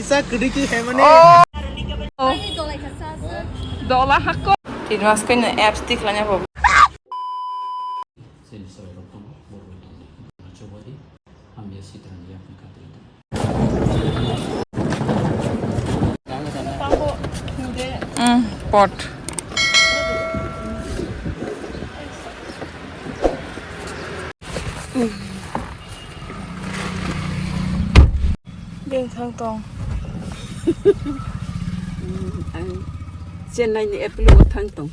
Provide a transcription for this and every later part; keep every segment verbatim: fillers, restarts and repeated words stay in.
Isa kwdwi twi phaimani. Dola hakko. Tin mas kanya apps tikhlanya bo. Mm, pot. Beng thang tong. Ang Chennai ni Apollo o thang tong.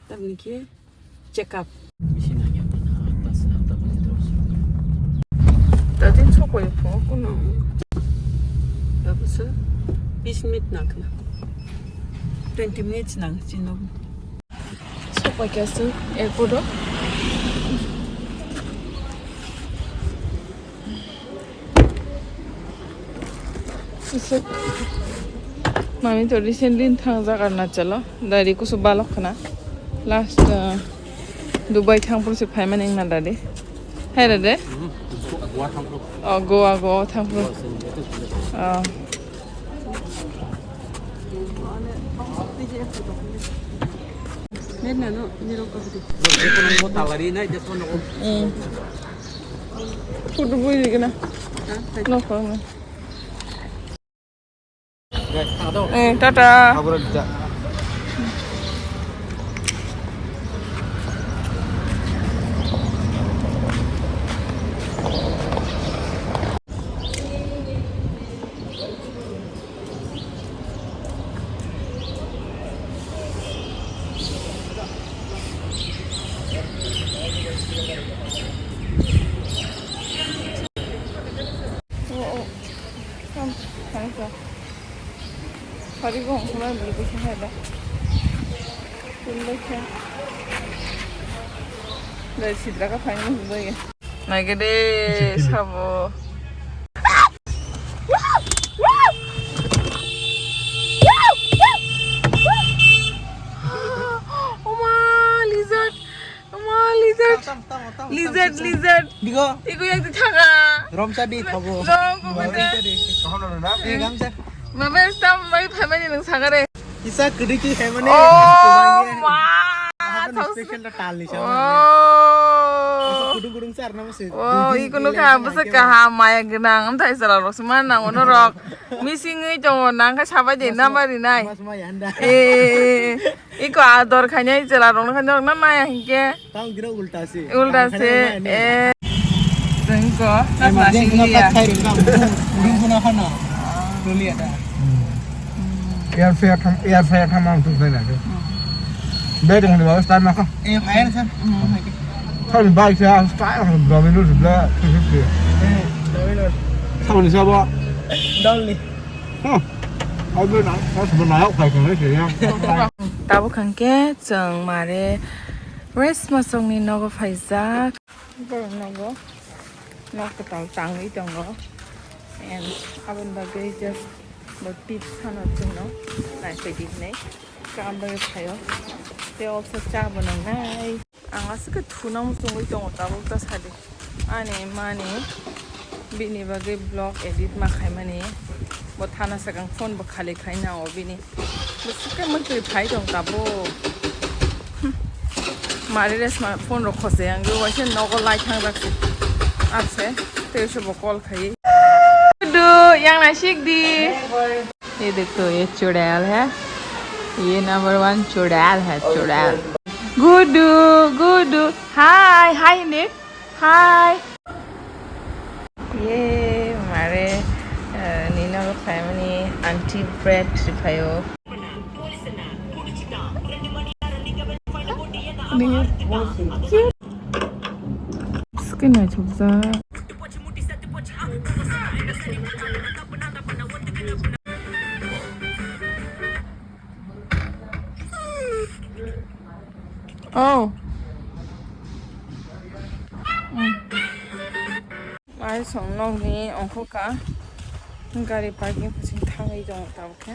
Tamni khe check up. Datin sokoi pho kuno. Tabasa bis minute nang khna. Twenty minutes nang chino. Sokoi khe aswk airport o. Mami to recently thangjak Arunachal o, dari kusu balok khna. Last, uh, Dubai thangphuru se phaimani wngna dadi. Hai re de? Goa thangphuru. Oh, Goa, Goa thangphuru. Oh. Mm. Photo bui di gana. No, no. Eh, tata. Oh, oh. Come, come, come. Sorry, go, come on, beli kucing ada. Tun baca. Dari sidra ka fine mo baca. Naigede sabo. Oma, lizard. Oma, lizard. Lizard, lizard. Digo. Iku yang di thanga. Romsa di thabo. Rom ko bete. Eh, gamsa. Mabes tam mai family nung sagare. Isa kwdwi twi phaimani. Oh, ma. Special ta tal ni sa. Oh. Kudung kudung sar na mase. Oh, ikono ka bwswk kaham maya gwnang, amthai chwla rok se ma nango norok. Misingwi tongo, nang khe sabai de number rinai. Mas maya handa. Eh, iko ador khainai chwla rok no khainai norok na maya hinkhe. Tang gina ulta se. Ulta se. Eh. Tengko. Emergency na pat khai ringka. Udung puna khana. Doli ada. Air fare tham, air fare tham ang tu khai na. Bai dong ni bawa style maka. Eh, fire sa. Thon bai sa style ang Domino's bla. Eh, Domino's. Thon ni sabo. Doli. Huh. Au bla na, sa sabo na au khai khai se ya. Tabuk hwnkhe chwng mare Resma songni nogo phaijak. Borok nogo nok kwtal tangwi tongo. And aboni bagwi just bo tips sano chwngno naiphai di hinwi kam bagwi phaio. Tei also cha bo nangnai. Ang aswk khe thuna muchungwi tongo tabuk ta sadi. Ani mani bini bagwi vlog edit ma khaimani. Bo thana swkang phone bo khali khai nao bini. Bo swkang mantwi phai tong tabuk. Mari Resma phone rok khose ang waisa nogo lai thang jak se. Apse tei se bo call khai. Du yang na sik di. ये देखो, ये चुड़ैल है, ये number one चुड़ैल है, चुड़ैल। गुड्डू, गुड्डू, हाय, हाय हिंदी, हाय। ये हमारे, अ, नीना लोग फैमिली आंटी ब्रेड सिखायो। Skin naithokjak. Oh. Mm. Mai song nokni ongkho ka gari parking kuching thangwi tongo tabuk khe.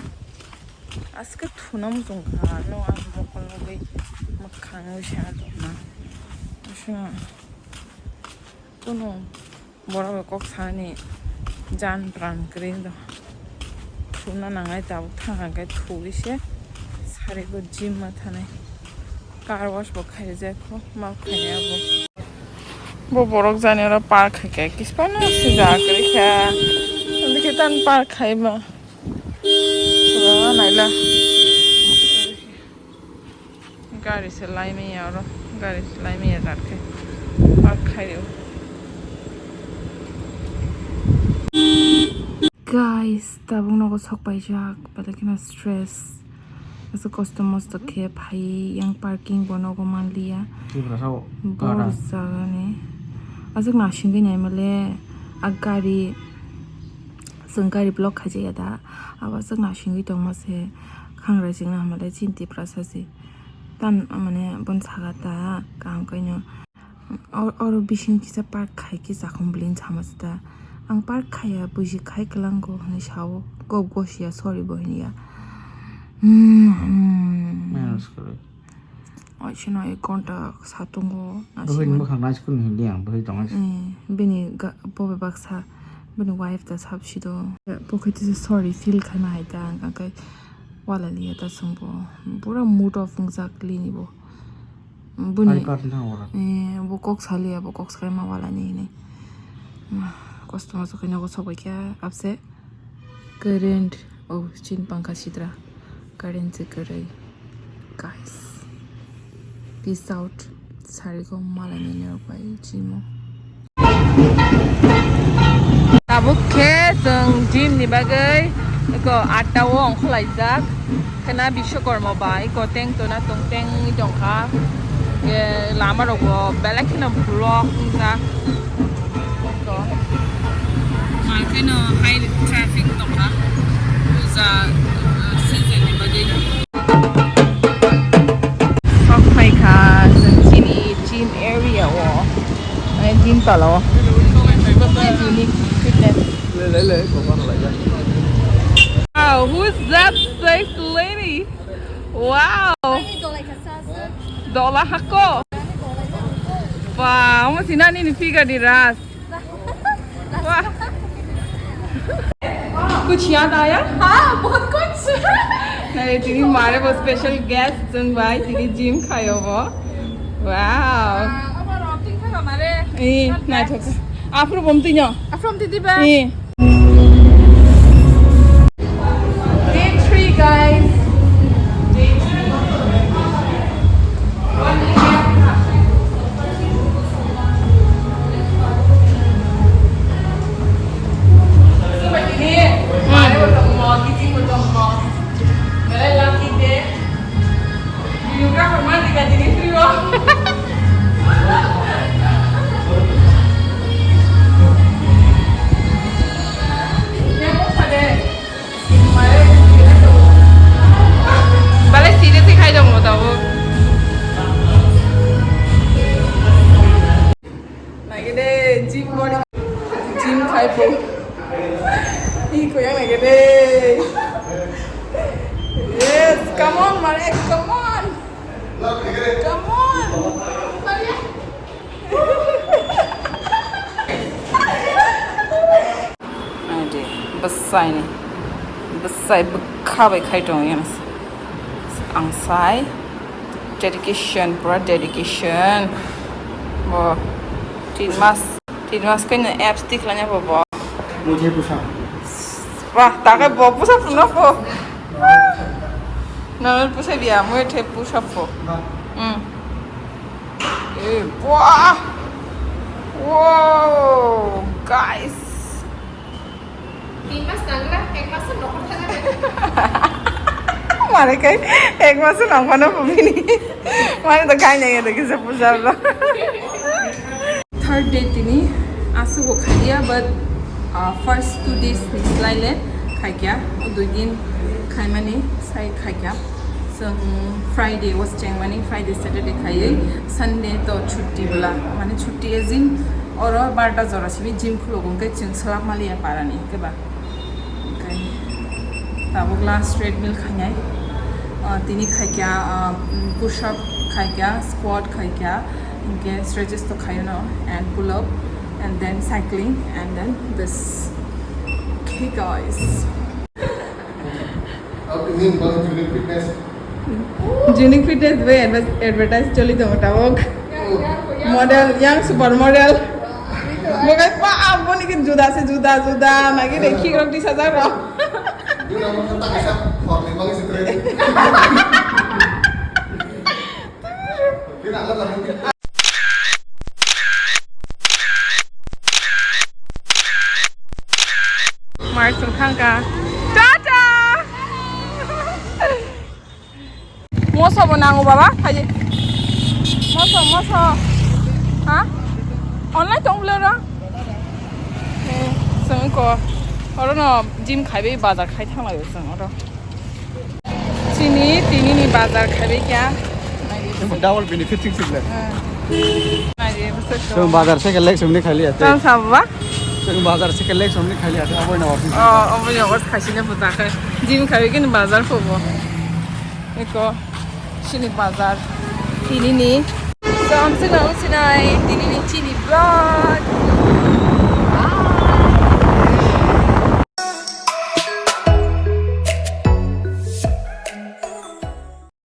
Aske thuna muchung kha no ang mokol nugwi mwkhang wi se adokma. Kuno borok bai kok sani jan pran kwrwi do. Thuna nangnai tabuk thang hwnkhe thugwi se sarigo gym ma thanai. Car wash bo khaijak kho, ma khainai abo. Bo borok jani oro park khaikha, kiphilno swijak rikha. Bikhe tan park khai ma. Naila. Gari se lai manya oro, gari se lai manya jat khe park khai rw. Guys, tabuk nogo sok paijak, belai kheno stress. Aswk kosto mosto khe phai yang parking bo nogo manliya. Bor jagani. Aswk nasingwi naimale a gari, chwng gari block khaijaya da. Abo aswk nasingwi tongma se khangra chengna hamale chini Tiprasa se. Tan mane bon saga ta kaham kaino. Or-, oro bising kisa park khai khe sakhong bwlwini sama se ta. Ang park khaiya buji khai kwlango hinwi sao. Kok gosiya sorry bo hinya. Hmm, hmm. Manage kwrwi. Oisino ek ghonta satungo. Buhini asima. Bwkhak naiskun hindi ang buhi tongo. Eh, bini ga-, bobe baksa, bini wife ta sabsi do. Bo khe tisa sorry feel khaima hai ta, ang khe wala liya ta songbo. Pura mood off wngjak lini bo. Buni, eh, bo kok saliya, bo kok saima wala ni hinwi. Kosto mosto khe nogo sok bai kha, abse. Current, oh, chin pangkha sitra. Current se kwrwi. Guys. Peace out. Sarigo malani nirok bai chimo. Tabuk khe chwng gym ni bagwi eko atta o ongkhorlaijak. Khena Biswakarma bai eko teng tona tong teng tongkha. Ke lama rok bo belai kheno block wngjak. Eko. Mai kheno high traffic tongkha. Puja, uh, season ni bagwi. Sok phai kha chwng chini gym area o, eh, gym tola o. Unique Fitness. Wow, who's that sexy lady? Wow. Dola hako. Wow, omo si nani ni figure di ras. वाह। कुछ याद आया? हाँ, बहुत कुछ। Nai, tini mare bo special guest chwng bai, tini gym khaio bo. Wow. Ah, obo rok tin thaka mare. Eh, naithok. Afro bom tinyo. Afro bom tidi ba. Eh. Day three, guys. Day three. Balai sida se khai dong mo tabuk. Naigede gym body. Gym khai po. Hi koyang naigede. Yes, come on, Marek, come on. Come on. Naidi, bwsai ni, bwsai bwkha bai khai tongo yang. Ang sai dedication, pura dedication. Bo tin mas, tin mas khe no apps tikhlanya bo bo. Mujhe pusha. Wah, ta khe bo pusha phunukgo. Nang pusha dia, mui the pusha pho. Hmm. Eh, wah. Wow, guys. Tin mas nangla, ek mas nokhor thangna. Mare kai, ek mas nangmano bumini. Mane to kai nang ya, to kisa pusha lo. Third day tini asugo khaiya, but, uh, first two days ni slai le khaikya, o dui din khaimani sai khaikya. Chwng Friday was chengmani, Friday, Saturday khaiwi, Sunday to chutti bwla, mane chutti as in oro barta jora simi gym khulogo, hwnkhe chwng swlap maliya parani, hwnkhe ba. Hwnkhe tabuk last treadmill khainai. Ah, tini khaikya, ah, push up khaikya, squat khaikya, hwnkhe stretches to khayono, and pull up, and then cycling, and then this. Okay, guys. Unique Fitness bai adver- advertise choli tongo tabuk. Model, young super model. Bo khe pa aboni khe juda se juda juda nagi de khikrok tisa jak rok. Mar sung thangka. Tata! Moso bo nango baba, haye. Moso, moso. Ha? Online tong blo ro? Eh, sung ko. Oro no gym khaibai bazar khai thanglaio sung oro. Chini tini ni bazar khaibai kya? Double benefit sing sing le. Naidi, bwswk. Chwng bazar se kelek sumni khali ate. Tang sabo ba? Chwng bazar se kelek sumni khali ate, aboi na office. Oh, aboi na office khasine buta khe. Gym khaibai khe bazar phobo. Eko, chini bazar. Tini ni. So, ang sino sinai tini ni chini vlog.